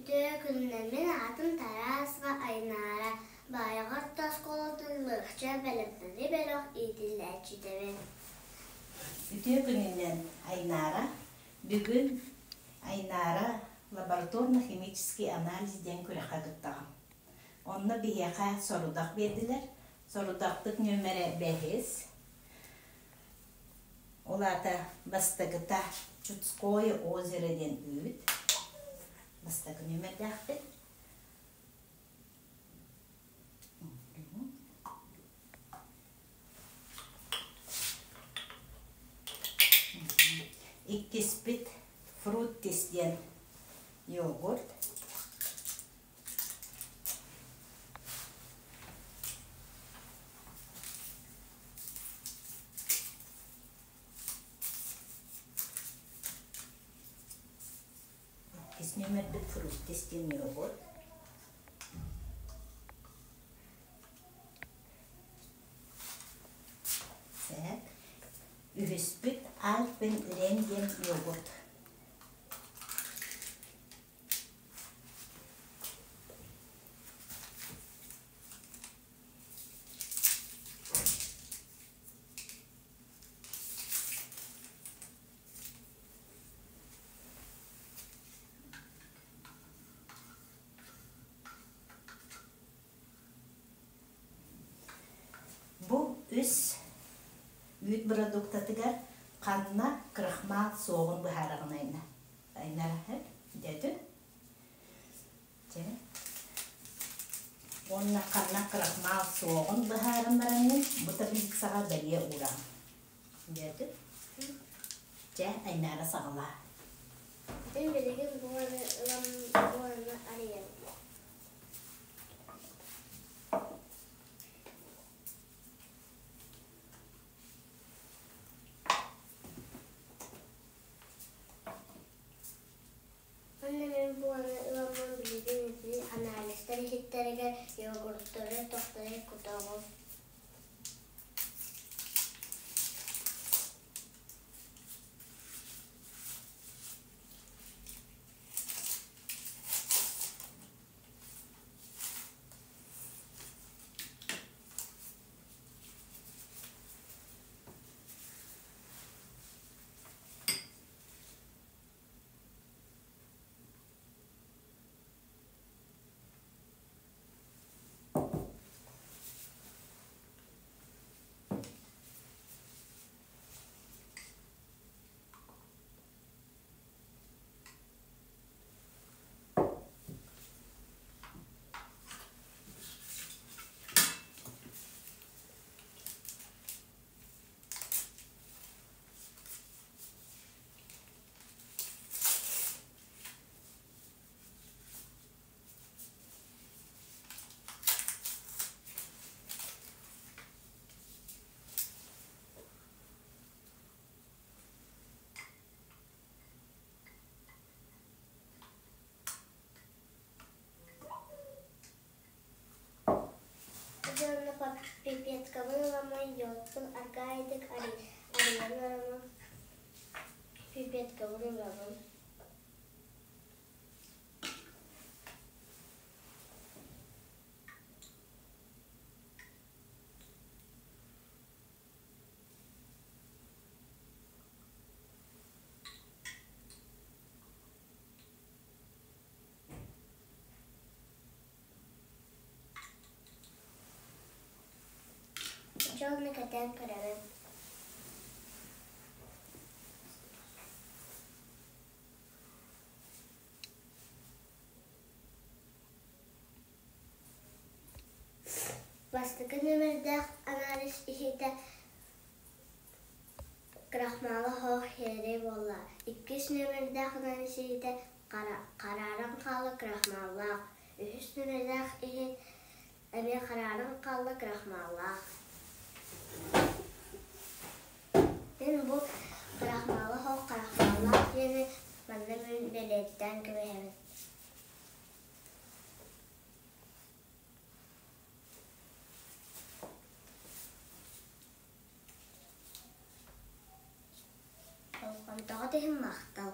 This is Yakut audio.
Үтүө күнүнэн мин аатым Тарасова Айнаара, Баайаҕа орто оскуолатын лыахча бэлэмнэнии бөлөх иитиллээччитэбин. Үтүө күнүнэн Айнаара. Бүгүн Айнаара лабораторно-химический анализ диэн күрэххэ кыттаҕын. Онно биһиэхэ сорудах биэрдилэр. Сорудахпыт нүөмэрэ бэһис. Ол аата бастакыта Чудское озеро диэн үүт. Бастакы нүөмэрдээхпит. Иккиспит Фруттис диэн йогурт. Иккис нүөмэрбит Фруттис диэн йогурт. Сээк. Үһүспүт Альпен Лен диэн йогурт. Бу үс үүт бородууктатыгар ханна крахмал суоҕун быһаараҕын айна. Айнараһыт дьэтин. Чэ. Уонна ханна крахмал суоҕун быһааран бараҥҥын бу таблицаҕа бэлиэ уураҕын. Дьэтин. Чэ, Айнаара саҕалаа. Мин билигин буоланы ылан буоланы арыйабын. Уонна мин буоланы ыламмын билигин ити анализтар иһиттэригэр йогуртары тохтору кутаҕын. Дьонно пипеткабын ыламмын йодпун аргаайдык арыйан бараммын пипеткабын ылабын. Дьону кэтээн көрөбүн. Бастакы нүөмэрдээх анализ иһитэ крахмала суох сиэрэй буолла. Иккис нүөмэрдээх анализ иһитэ харааран хаалла крахмаллаах. Үһүс нүөмэрдээх иһит эмиэ харааран хаалла крахмаллаах. Мин бу крахмала суох крахмаллаах диэни манна мин бэлиэтээн кэбиһэбин. Болҕомтоҕут иһин махтал.